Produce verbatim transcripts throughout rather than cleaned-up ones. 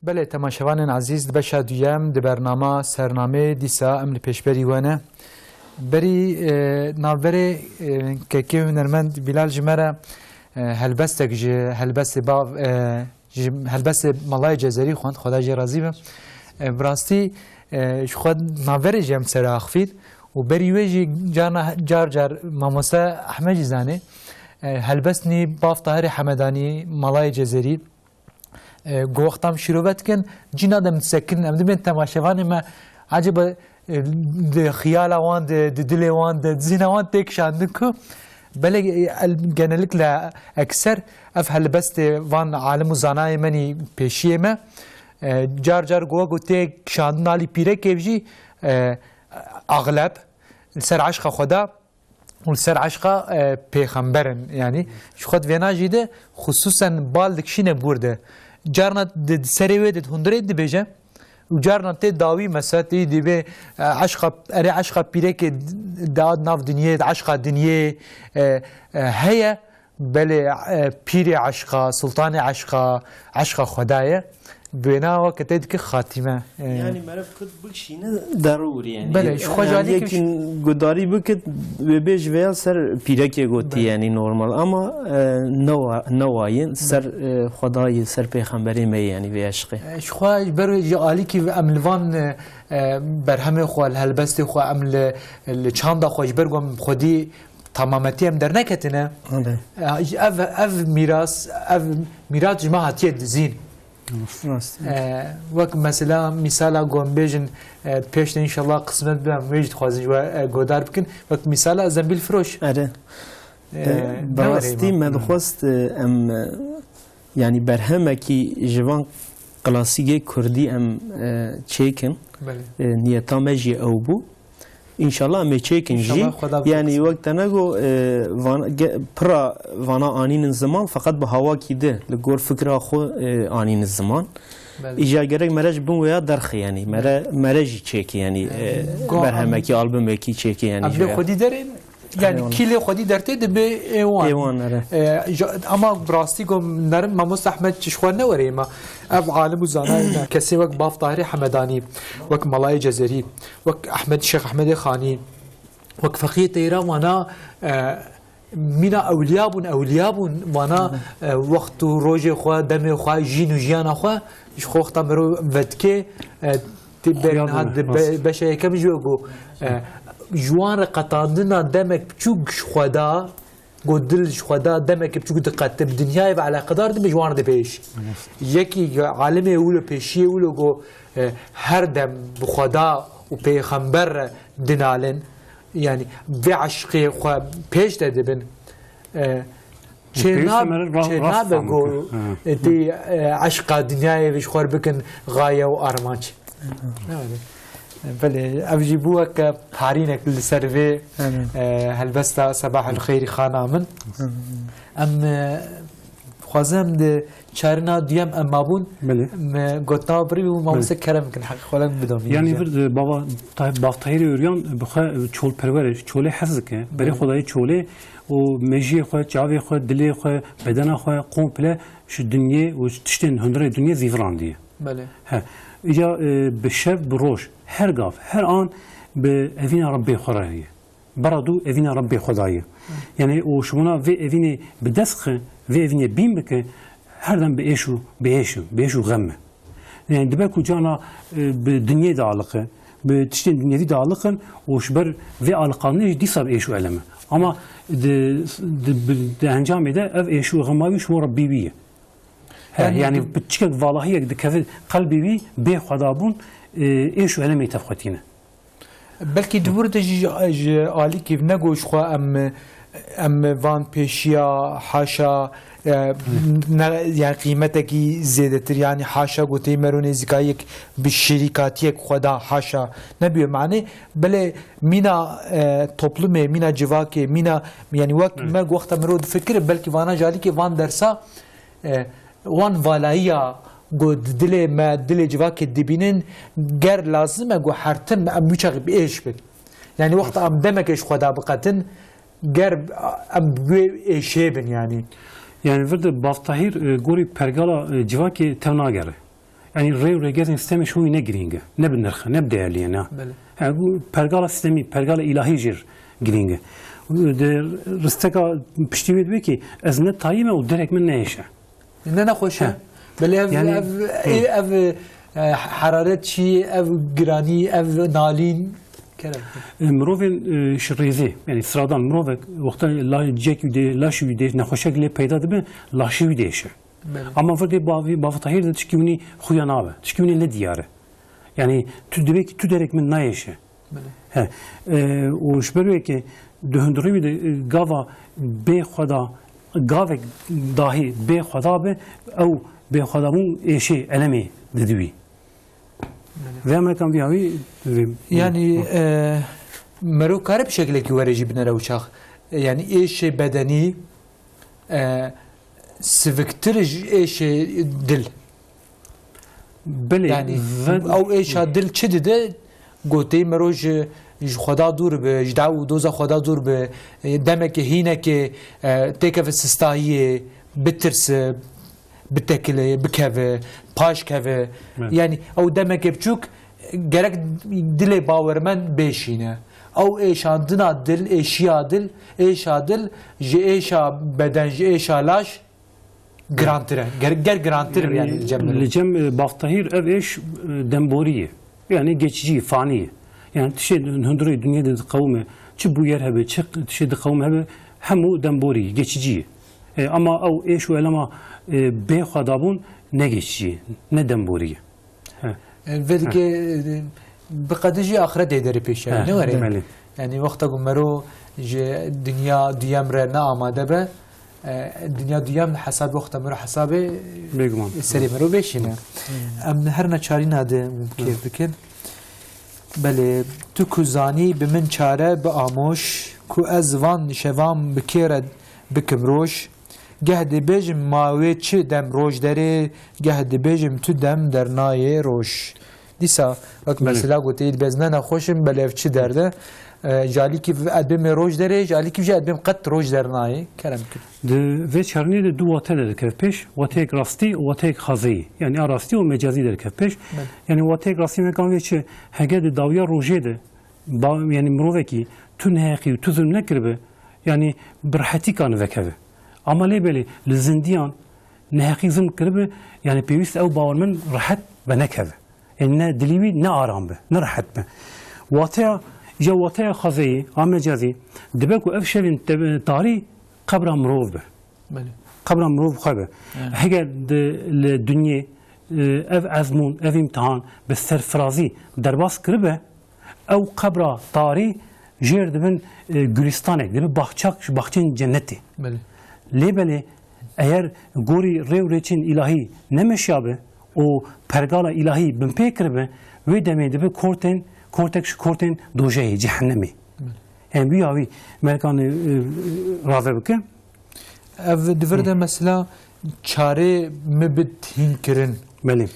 Belê, temaşevanên ezîz, di beşa duyem di bernama Sernamê dîsa em li pêşberî we ne. Berî, e, navberê, e, kekê hunermend Bilal ji me re, e, helbestek ji helbestê bav, e, ji helbestê Melayê Cezerî xwend, Xweda jê razî be. E, bi rastî, e, ji xwe navberê jî em ser axivîn û berî wê jî carna, car car mamoste Ehmed jî zanê. E, helbestnî bav Tahirê Hemedanî, Melayê Cezerî, E, ku wexta em şîrove dikin, cîna de em disekinin, em dibên temaşevanê me, ecaba, e, di xiyala wan de, di dilê wan de, di zihna wan tê kişandin ku belê, e, el-, genellikle ekser ev helbestê van alim û zanayê menî pêşiyê me, e, car car ku wek ku tê kişandin alî pîrekê jî, e, axleb li ser eşqa Xweda û li ser eşqa, e, pêxember in. Yanî ji xwe di vêna jî de xisûsen bal dikişîne bûr de. Carna di, di serê wê de di hundirê dibêje û carna tê dawî mesela tê dibê, e, eşqa, erê eşqa pîrekê da nav dinyê, eşqa dinyê, e, e, heye, belê, e, pîrê eşqa, sultanê eşqa, eşqa Xweda ye. Bi wêna weke tê dike xatîme. E, Yanî meriv kut bikişîne derûr yanî. Belê, ji xwe ji alî Yekî gudarî bikit, wê bê ji vêya ser pîrekê gotî Belê. yanî normal. Ama, e, newa, newayin ser, e, Xwedayê, ser pêxemberê me yanî vê eşqê. E, ji xwe ji ber ji alîkî em li van, e, e, berhemê xwe, li helbestê xwe, em li, li çanda xwe ji ber ku em xwedî temametî em derneketine. Belê. E, ev, ev mîras, ev mîrat ji me hatiye dizîn. Rast. E, wek mesela mîsala ku em bêjin, e, pêş de înşallah qismet be, em wê jî dixwazin ji we, e, godar bikin. Wek mîsala Zembîl Firoş. Erê. E, E, bi ne were rastî îman. me dixwest, e, em, e, yanî berhemekî ji van klasîkê kurdî em, e, çêkin. Belê. E, niyeta me jî ew bû. Înşallah em ê çêkin jî. Înşallah Xweda bi Yanî kısmet. wek te nego, e, van, ge-, pira vana anînin ziman, feqet bi hawakî di, li gor fikra xwe, e, anînin ziman. Belê. Îja gerek mere ji bin wêya derxi yanî. Mere, mere jî çêki yanî, e, Go- berhemekî, albumekî çêki yanî Em ji lê wêya. xwedî derên, yanî Eyvallah. kî lê xwedî dertê dibe ê wan. Ê wan, ere. E, ja-, ama bi rastî ku nerim Mamoste Ehmed çi ji xwe ne were êma. Ev alim û zanayê me. Kesê wek Bav Tahirê Hemedanî, wek Melayê Cezerî, wek Ehmed, Şêx Ehmedê Xanî, wek Feqiyê Teyran wana, e, mîna ewliya bûn, ewliya bûn, wana, e, wext û rojê xwe, demê xwe, jîn û jiyana xwe, ji xwe wexta mirov vedikê, e, tê berê Xuya niha bûne, di be-, rast. beşa yekem jî wek got, e, ji wan re qetandina demek biçûk ji xwe da, got dil ji xwe da, demeke biçûk diqete, bi dinyayê ve eleqedar dibe, ji wan re dibêj. Rast. Yekî alimê wilo pêşiyê wilo got, e, her dem bi Xweda û pêxember re dinalin, yanî vê eşqê xwe pêş de dibin. E, çê Pêwîst nab-, e, me ra-, çê rast nabe fam go, bikin. Ha. e, tê, e, eşqa dinyayê ve ji xwe bikin gaye û armanc. Belê. Belê, ev jî bû weke parînek li ser vê, Belê. e, helbesta Sebahul Xeyrî xana min. Belê. Em, e, Dixwazim di çarina duyem em mabûn, Belê. me got nava birî û mamoste Belê. kerem bikin, heqê xwe len bidomînin. Yanî vir, e, bava, Tay-, Bav Tahîrê Uryan bi xwe çolperwer e, çolê hez dike. Berê Belê. xwe dayê çolê û mejiyê xwe, çavê xwe, dilê xwe, bedena xwe komple ji dinyê û ji tiştên hundirê dinyê zîvirandiye. Belê. He. Îca, e, bi şev, bi roj, her gav, her an bi evîna Rebbê xwe re ye. Bera dû evîna Rebbê xwe daye. Yanî û ji bona vê evînê bi dest xi, vê evînê bîn bike, her dem bi êş û, bi êş û, bi êş û xem e. Yanî dibe ku cana, e, bi dinyê dialiqe, bi tiştên dinyevî dialiqin û ji ber vê aliqandinê jî dîsa bi êş û elem e. Ama di, di, bi, di encamê de ev êş û xema wî ji bo Rebbî wî ye. He, Yanî yanî di- piçikek valahiyek dikeve qelbê wî bê xwedabûn, e, êş û elemê tevxwetîne. Belkî di wir de jî ji, ji alîkî ne ku ji xwe em, em van pêşiya haşa, e, ne, yani qîmetekî zêdetir, yani haşa ku tê mero nêzîkayiyek bi şirîkatiyek xwe da haşa nebûye manê, belê mîna, e, toplumê, mîna civakê, mîna, yani wek Evet. me wexta mirov difikire, belkî vana ji alîkê van dersa, e, wan valayiya ku di dilê me, dilê civakê dibînin, ger lazim e ku her tim em wî çaxê bi êş bin. Yani wexta em demekê ji xwe da biqetin, ger em bi wê êşê bin yani. Yani vir de Bav Tahîr, e, gorî pergala, e, civakê tev nagere. Yanî rê û rêgezên stemê ji wî ne girîng e, ne bi nirx e, ne bi değerliyê ne. Belê. Ha, bu pergala stemî, pergala îlahî jî girîng e. Di risteka piştî wê dibê ki ez ne tayî me û derek min neyêşe. Ne nexweş e. He. Belê ev, Yani, ev, hı. ev, ev, e, heraret çi, ev giranî, ev nalîn. Kerem. E, mirovên, e, ji rêzê, yani sıradan mirovek wexta la cek wî dê, laş wî dê, nexweşek lê peyda dibe, laşî wî dêşe. Belê. Ama vir dê bavî, bavî Tahir de tişkî winî xuya nabe. Tişkî winî ne diyar e. Yani tu dibê ki tu derek min nayêşe. Belê. He. E, û ji ber wê ke di hundirî wî de, e, gava bê xwe da, gavek dahî bê xwe da be, ew bê xwe da bûn êşê, elemê didî wî. Belê. Vê me kan vî hawî, vê Yani, Hı. e, mero kare bi şekilekî were jî binere û çax. E, yani êşê bedenî, e, siviktir ji êşê dil. Belê, Yani, ve- ew êşa dil çi dide? Gotê mero ji, ji Xweda dûr bi, ji daw û doza Xweda dûr bi, e, demekê hînekê, e, têkeve sistahiyê, bitirse, bitekile, bikeve, paş keve. Evet. Yani, ew demekê biçûk gerek dilê bawermend bêşîne. Ew êşandina dil, êşiya dil, êşa dil, ji êşa beden, ji êşa laş, girantir e. Ger, ger girantir e, yani, li cem, li cem, e, Baftahîr ev êş, e, demborî ye. Yani geçici, fanî ye. Yani tişê hundirê dinyê de diqewime, çi bûyer hebe, çi tişê diqewime hebe, hemû demborî ye, geçici ye. E, ama ew êş û elema, e, bê xwe dabûn ne geçici ye, ne demborî ye. He. E, vê dike, He. e, bi qedê jî axretê derê pêşiya, He, ne were? belê. Yani wexta ku mero ji dinya duyem re ne amade be, e, dinya duyem hesab wexta mero hesabê Bêguman. serê mero bêşîne. Em her neçarîna de kêf bikin. Belê, tu ku zanî bi min çare bi amoş, ku ez van şevan bi kê re bikim roj. Geh dibêjim ma wê çi dem roj derê, geh dibêjim tu dem dernayê roj. Dîsa wek Belê. mesela gotî, dibêz ne nexweş im, belê ev çi derde? E, ji alîkî ez bêm ê roj derê, ji alîkî jî ez bêm qet roj dernayê. Kerem kir. Di vê çarnê de du wate de dikeve pêş, wateyek rastî û wateyek xazeyî. Yani a rastî û mecazî de dikeve pêş. Belê. Yani wateyek rastî me kan vê çi, hege di dawiya rojê de, ba-, yani mirovekî tu neheqî û tu zulm nekiribe, yani bi rehetî kane vekeve. Ama lê belê li zindiyan neheqî zulm kiribe, yani pêwîst ew bawermend rehet venekeve. Ê ne dilî wî ne aram be, ne rehet be. Wateya, ya wateya xwezeyî, a mecazî, dibe ku ev şevên te-, tarî qebra mirov be. Belê. Qebra mirov xwe be. Evet. Heger di, li dinyê, e, ev ezmûn, ev îmtihan bi serfirazî derbas kiribe, ew qebra tarî jêr dibin, e, gulîstanek, dibe baxçak ji baxçên cennetê. Belê. Lê belê, eger gorî rê û rêçên îlahî nemeşiyabe, û pergala îlahî binpê kiribe, wê demê dibe kortên, kortek ji kortên dojehê, cehennemê. Belê. Em wî ya wî merikan, e, e, rave bike. Ev di vir de Hı. mesela çarê mi bi tîn kirin. Belê.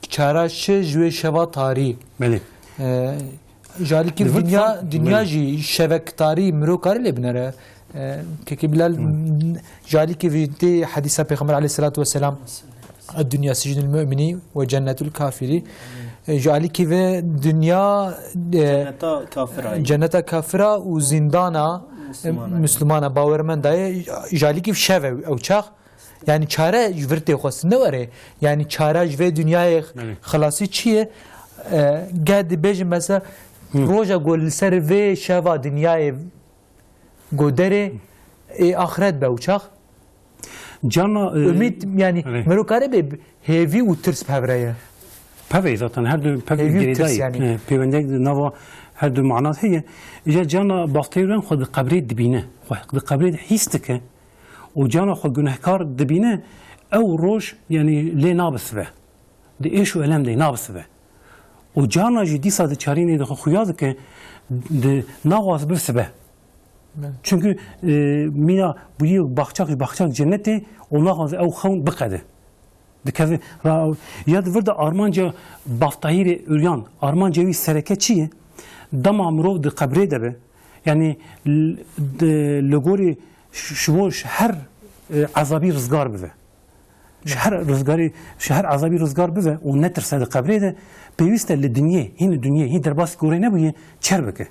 Çara şi ji wê şeva tarî. Belê. E, Ji alîkî Di vir dinya, fan- dinya Belê. jî şevek tarî miro kare lê binere. E, Kekî Bilal, Hı. ji alîkî vî tê hedîsa Pêxember aleyhisselatu vesselam, "Dünya sicnul mu'mini ve cennetul kafiri." E, ji alîkî ve dinya, e, Cenneta kafira ye. cenneta kafira û zindana, e, Müslümana ye. Müslümana bawermenda ye. Ji alîkî şev ew, ew çax. Yani çare ji vir tê xwestin ne were. Yani çare ji vê dinyayê Belê. xelasî çi ye? E, geh dibêjin mesela, Hı. roja ku li ser vê şeva dinyayê ku derê ê axiret be û çax? Cana, e, Umîd, yani Evet. mero kare be hêvî û tirs bi hev re ye. Pevê zaten her du pevê Hêvî û tirs girêdayî. yani. E, pêwendiyek di nava her du manan heye. Îca cana Bafteyran xwe di qebrê dibîne. Xwe di qebrê de hîs dike. Û cana xwe gunehkar dibîne, ew roj, yani, lê nabe sibe. Di êş û elem de nabe sibe. Û cana jî dîsa di çarînê de xwe xuya dike, di naxwaz bibe sibe. Belê. Çünkü, e, mîna bûyî baxçak ji baxçak cennetê û naxwaze ew xewn biqede. Dikeve, ra-, ya di vir de armanca Baftahîrê Uryan, armanca wî sereke çi ye? Dema mirov di qebrê de be, yani l-, di, li gorî ş-, şivo ji her, e, ezabî rizgar bibe. Ji her rizgarî, ji her ezabî rizgar bibe û netirse di qebrê de, pêwîst e li dinyê, hîn li dinyê, hîn derbasî gorê nebûye, çer bike.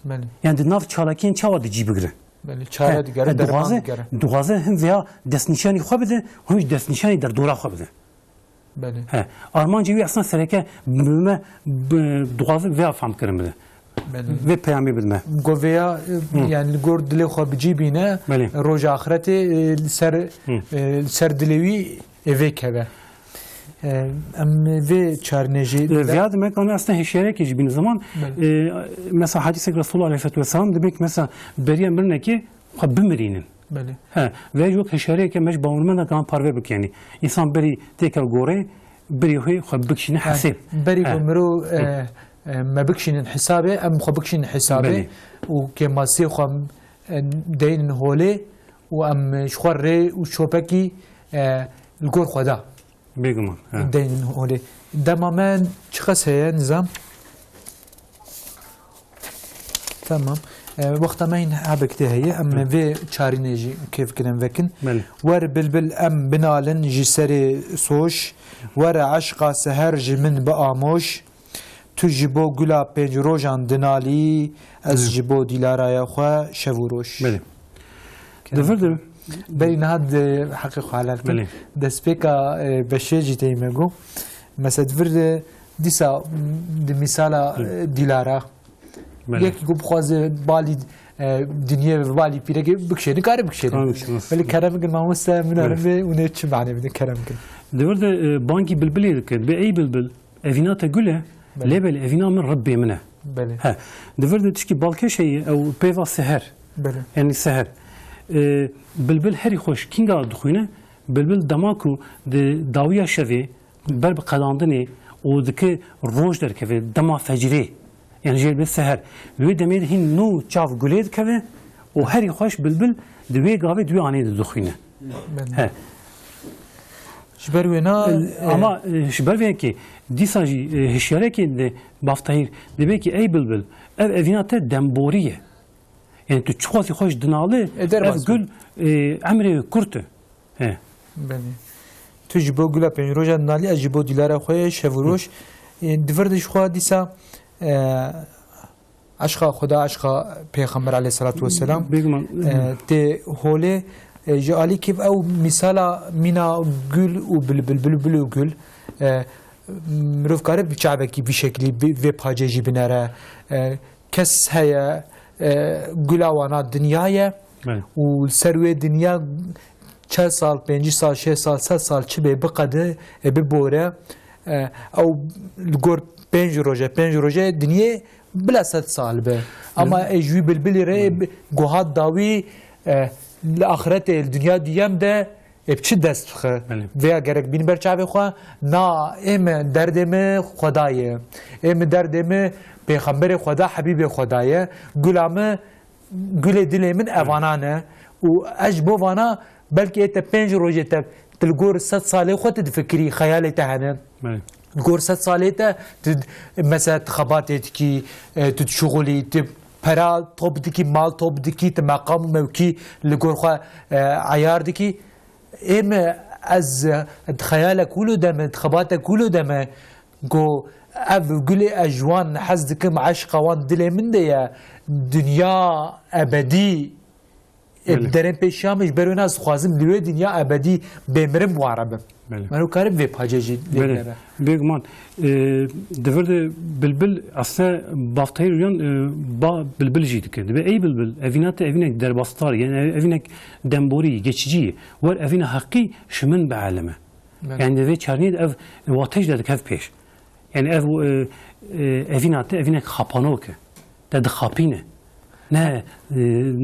Belê. Yani di nav çalakiyên çawa di cî bigire. Belê, çare He, digere, he, derman dixwaze, digere. Dixwaze him veya destnîşanî xwe bide, him jî destnîşanî derdora xwe bide. Belê. He, armancê wî esna sereke bi me, bi, dixwaze veya fam kirin bide. Belê. Vê peyamê bide me. Goveya, e, Hı. yani li gor dilê xwe bi cî bîne, Belê. roja axretê, e, li ser, Hı. e, li ser dilê wî ê vê keve. E, em vê çarnê jî E, de- Viya demek, em aslında hişyariyekê jî bînin zaman. Belê. E, mesela hadîsek Resulullah Aleyhisselatü Vesselam demek mesela beriya mirinekê xwe bimirînin. Belê. He, ve yok hişyariyeke me ji bawermenda kan parve bikenî. İnsan berî têkel gorê, berî xwe, xwe bikişîne Yani, hesêb. berî He. ku mirov, Hı. e, e, me bikişînin hesabê, em xwe bikişînin hesabê Belê. û kêmasiyê xwe, e, deynin holê û em ji xwe rê û çopekî, e, li gor xwe da. Bêguman, he. Deynin holê. Dema me çiqas heye, nizam? Tamam. E, wexta me hîn hebek tê heye. Em Hı. vê çarînê jî kêf kirin vekin. Belê. Wer bilbil em binalin ji serê soş. Were eşqa seher ji min bi amoş. Tu ji bo gula pênc rojan dinalî, ez Hı. ji bo dîlaraya xwe şev û roj. Belê. Kerem. Di vir de Berî niha di heqê xwe helal kin. Belê. Destpêka, e, beşê jî tey me got. Mesela di vir de dîsa, m, di mîsala, Hı. e, Dîlara. Belê. Yek ku bixwaze balî, e, dinyê ve balî pîrekê bikişêne, kare bikişêne. Kare bikişêne. Belê kerem kin mamoste, min Belê. erim vê û nê çi mane bide kerem kin. Di vir de, e, bangî bilbilê dike. Dibê ey bilbil, evîna te gul e, Belê. lê belê evîna min Rebbê min e. Belê. He. Di vir de tişkî balkêş heye, ew pêva seher. Belê. Yani seher. E, bilbil herî xweş kînga dixwîne, bilbil dema ku di dawiya şevê ber bi qedandinê û dike roj derkeve, dema fecrê, yani jê dibê seher. Wê demê de hîn nû çav gulê dikeve û herî xweş bilbil di wê gavê di wê anê de dixwîne. Belê. He. Ji ber wêna, E, e, ama, e, ji ber vê yekê dîsa jî, e, hişyarekê di Baftahîr dibê ki ey bilbil, ev evîna te demborî ye. Yani tu çiqasî xweş dinali, E, derbas ev gul, e, emrê wê kurt e. He. Belê. Tu ji bo gula pênc roja dinalî, ez ji bo dîlara xwe şev û roj. E, di vir de ji xwe dîsa, e, eşqa Xuda, eşqa Pêxember aleyhisselatu vesselam, Bêguman. e, tê holê, e, ji alî kêf ew mîsala mîna gul û bilbil, bilbil û gul, e, mirov kare bi çavekî vî şeklî bi-, vê pacê jî binere. E, kes heye, e, gula wana dinya ye Belê. û li ser wê dinya çel sal, pêncî sal, şêst sal, sed sal çi bê biqede, e, bibore, e, ew li gor pênc roje, pênc roje dinyê bila sed sal be. Ama Belê. e, ji wî bilbilî re Belê. bi-, guhat dawî, e, li axretê, li dinya duyem de, e, bi çi dest bixe? Belê. Vêya gerek bîn ber çavê xwe, na, ê min, derdê min Xweda ye. Ê min, derdê min Pêxemberê Xweda, Hebîbê Xweda ye. Gula min, gulê dilê min evana ne. Û ez ji bo vana belkî ê te pênc rojê te, tu li gor sed salê xwe tu difikirî, xeyalê te hene. Belê. Li gor sed salê te tu, mesela, tu xebatê dikî, e, tu dişuxulî, tu pera top dikî, mal top dikî, tu meqam û mewkî li gor xwe, e, eyar dikî. Ê min, ez, e, di xeyalek wilo de me, di xebatek wilo de me, ku ev gulê ez ji wan hez dikim, eşqa wan dilê min de ye, dinya ebedî. Ê, Belê. derên pêşiya min ji ber wê ne ez dixwazim li wê dinya ebedî bêmirim bi wan re bim. Belê. Mero karim vê pacê jî lê Belê. binere. Bêguman, e, di vir de bilbil, aslında baftayî uyan, e, ba bilbil jî dike. Dibe ey bilbil, evîna te evînek derbasdar, yani ev-, evînek demborî, geçici. Wer evîna heqî ji min bielime. Belê. Yani di vê çarnî de ev, e, watej de dike ev pêş. Yani ev, e, e, evîna te, evînek xapanok e. Te dixapîne. Ne, e,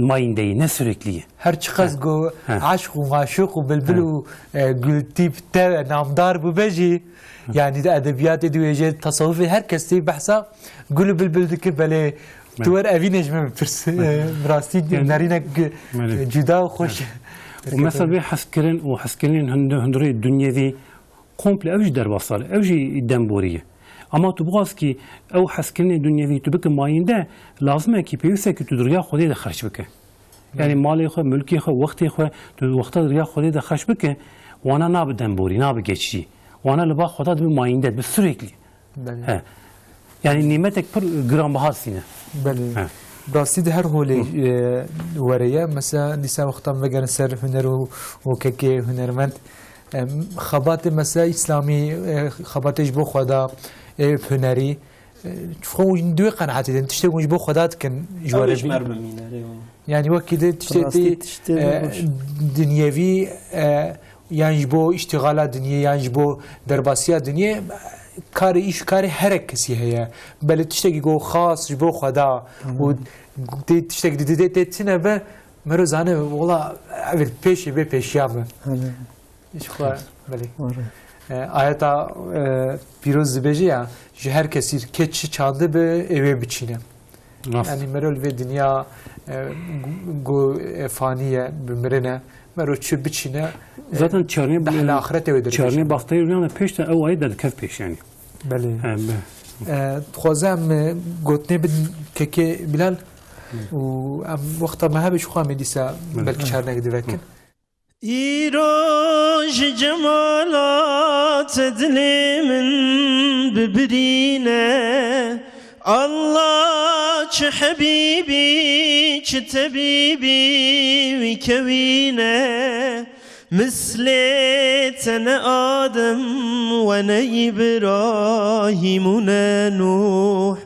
mayînde ye, ne sürekli ye. Her çiqas He. ku He. eşq û maşuq û bilbil He. û, e, gultîp te namdar bibe jî, yani di edebiyatê, di wêjê, tasawufê her kes tê behsa gul û bilbil dike, belê tu He. wer evînê ji min bipirs. He. E, bi rastî Yani nerînek, Belê. e, cuda û xweş. He. Û mesela vê hezkirin û hezkirinên hundu-, hundurê dunyevî, komple ew jî derbasdar e, ew jî demborî ye. Ama tu bixwaz kî ew hezkirinê dunyevî tu bike mayînde, lazim e kî pêwîst e kî tu di riya Xwedê de xerç bike. Yani Belê. malê xwe, mulkê xwe, wextê xwe, tu wexta di riya Xwedê de xerç bike Wana nabe demborî, nabe geçî. Wana li ba Xweda dibe mayînde, dibe sürekli. Belê. He. Yani nîmetek pir giranbiha sîne. Belê. He. Bi rastî de her holê, e, were ye. Mesela dîsa wexta em vegerin ser huner û, û kekê hunermend. Em, xebatê mesela îslamî, e, xebatê ji bo Xweda, e, hunerî. E, xwe hûn di wê qenaetê de in, tiştê hûn ji bo Xweda dikin ji Ew were jî bî- mer bimîne, rê wan. Yani wekî de tiştê Rastî tê, tiştê e, baş. dinyevî, e, yan ji bo îştîxala dinyê, yan ji bo derbasiya dinyê, karê îş û karê herek kesî heye. Belê tiştekî ku xas ji bo Xweda û Tamam. tê tiştekî didê tê tine be, mero zane, wela ev pêşê bê pêşiya be. Hadi. Ji xwe, belê. Were. E, ayeta, e, pîroz dibêje ya, ji her kesî ke çi çandibe, ê wê biçîne. Rast. Yani mero li vê dinya, e, gu-, gu-, e, fanî ye, bi mirin e. Mero çi biçîne, e, Zaten çarnê, dehla axirete wê çarnê derkêşe. Baftayê rûyan de pêş de ew ayet de dikev pêş yani. Belê. He, be. E, dixwazim, e, gotinê bidin kekê Bilal Hı. û em wexta me hebe ji xwe em ê dîsa Belê. belkî çarnek divekin. Hı. Îro ji cemala te dilê min bibirîne. Allah çi hebîbî, çi tebîbî wî kewîne. Mislê te ne Adem we ne Îbrahîm û ne Nûh.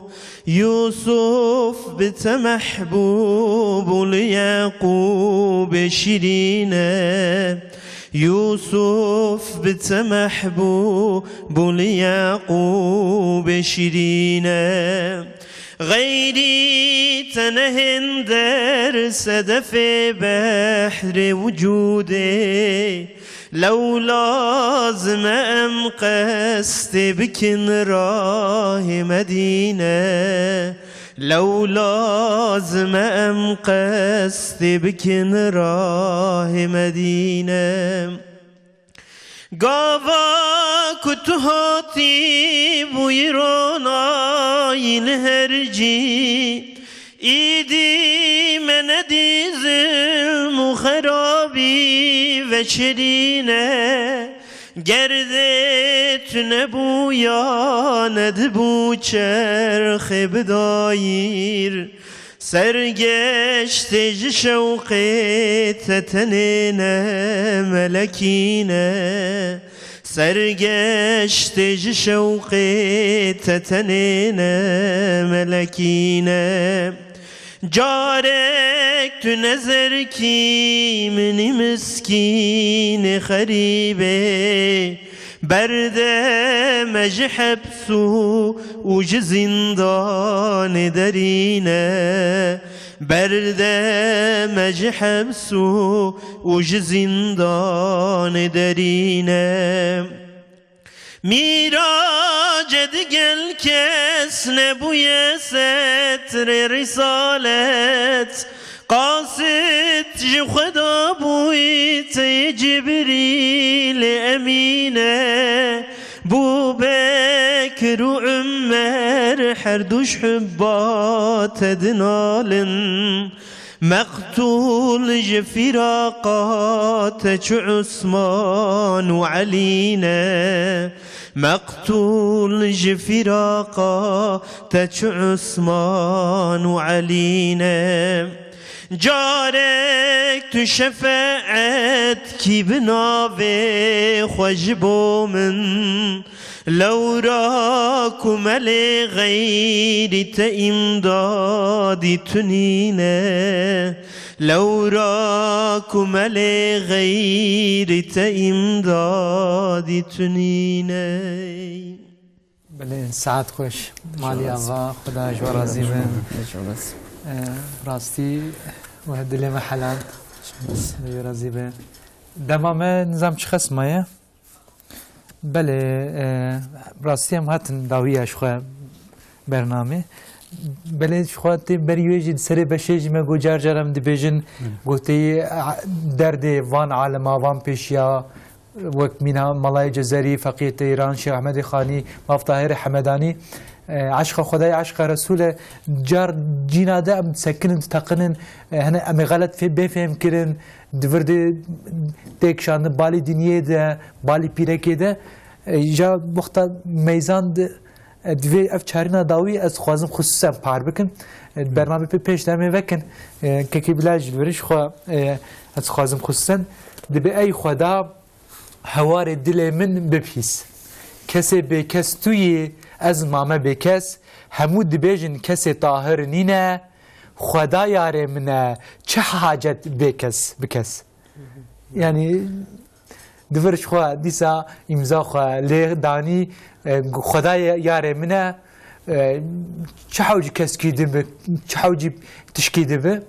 Yûsuf bi te mehbûb û li Yeqûbê şîrîn e. Yûsuf bi te mehbûb û li Yeqûbê şîrîn e. Xeyrî te ne hênder sedefê behrê wicûdê. Lew lazim e em qestê bikin rahê Medîne. Lew lazim e em qestê bikin rahê Medîne. Gava ku tu hatî bûyî ronayî li her cî. Îdî me nedî zilm û xerabî veşirîne. Ger dê tu nebûya, nedibû çerxê bi dayîr. Sergeştê ji şewqê te tenê ne melekî ne. Sergeştê ji şewqê te tenê ne melekî ne. Carek tu ne zerkî min î miskînê xerîbê. Berde me ji hepsû û ji zîndanê derîne. Berde me ji hepsû û ji zîndanê derîne. Mîrace digel kes nebûye setrê risalet. Qasid ji Xweda bûyî tê Cibrîlê Emîne. Bû Bekir û Umer her du ji hubba te dinalin. Meqtûl ji fîraqa te çi Usman û Elî ne. Meqtûl ji fîraqa te çi Usman û Elî ne. Carek tu şefeet kî bi navê xwe ji bo min. Lewra ku me lê xeyrî te îmdadî tu nîne. Lewra ku me lê xeyrî te îmdadî tu nîne. Belê, saet xweş. Malî ava, Xweda ji we razî be. Ee, rastî we dilê me heland. Xweda ji we razî be. Dema me nizam çi xes maye? Belê, e, rastî em hatin dawiya ji xwe bernamê. Belê ji xwe tê berî wê jî di serê beşê jî me got car car em dibêjin, Hı. goteyî, a, derdê van alema, van pêşiya, wek mîna Malayê Cezerî, Feqiyê Teyran, Şêx Ehmedê Xanî, Maf Tahirê Hemedanî, E, eşqa Xwedayê, eşqa Resûl e, car cîna de em sekinin, diteqinin, e, hene em ê xelet fê-, bê fêm kirin, di vir de tê kişandin balî dinyê de, balî pîrekê de. E, ja wexta meyzan de, e, divê ev çarîna dawî ez dixwazim xisûsen par bikim. E, bernamê pê pêş de em ê vekin. E, kekê Bilal jî li vir e, ji xwe, e, ez dixwazim xisûsen. Dibê ey Xweda, hewarê dilê min bib hîs. Kesê bêkes tu yî, ez mame bêkes, hemû dibêjin kesê tahir nîne, Xweda yarê min e, çi hacet bê kes bi kes. Yanî di vir ji xwe dîsa îmza xwe lê danî, e, Xweda yarê min e, e, çi hewcî keskî dibi, çi hewcî tişkî dibi.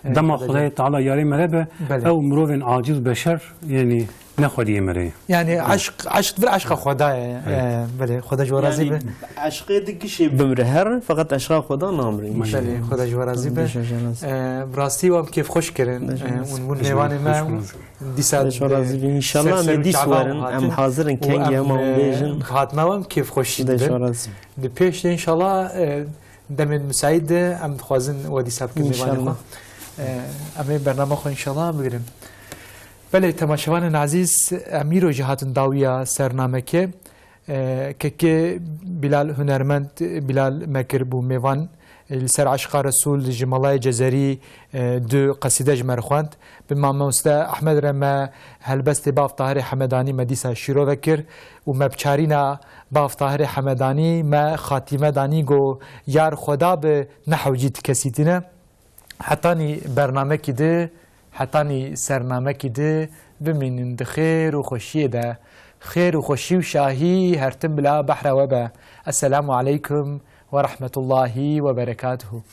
E, Dema Xwedayê Xwedayê Teala yarê me re be, Belê. Ew mirovên aciz beşer, yanî ne xwediyê me re ye. Yanî eşq, eşq vir eşqa Xwedayê ye. Evet. E, belê, Xweda ji we razî be. Eşqê di gişê bimre her, feqet eşqa Xweda namre. Belê, Xweda ji we razî be. Xweda ji we razî. E, bi rastî wan kêfxweş kirin. Xweda ji we razî. E, hûn bûn mêvanê me. Xweda ji we razî. Dîsa Xweda ji we razî be. Înşallah em ê dîs werin, em hazir in, kengî hema hûn bêjin. Hatina wan kêfxweşî dibe. Xweda ji we razî be. Di pêş de înşallah, e, demên misaîd de em dixwazin we dîsa bikin mêvanê xwe. E, em ê bernama xwe înşallah bigirin. Belê, temaşevanên ezîz, em îro jî hatin dawiya sernamekê. E, kekê Bilal hunermend, Bilal Mekir bû mêvan. Li ser eşqa Resûl ji Melayê Cezerî, e, du qesîde ji me re xwend. Bi mamoste Ehmed re me helbestê Bav Tahirê Hemedanî me dîsa şîrove kir û me bi çarîna Bav Tahirê Hemedanî me xatîme danî, got, yar Xweda bi, ne hewcî ti kesî tine. Hetanî bernamekî di, hetanî sernamekî di, bimînin di xêr û xweşiyê de. Xêr û xweşî û şahî her tim bila behra we be. Esselamu aleykum ve rahmetullahi ve berekatuhu.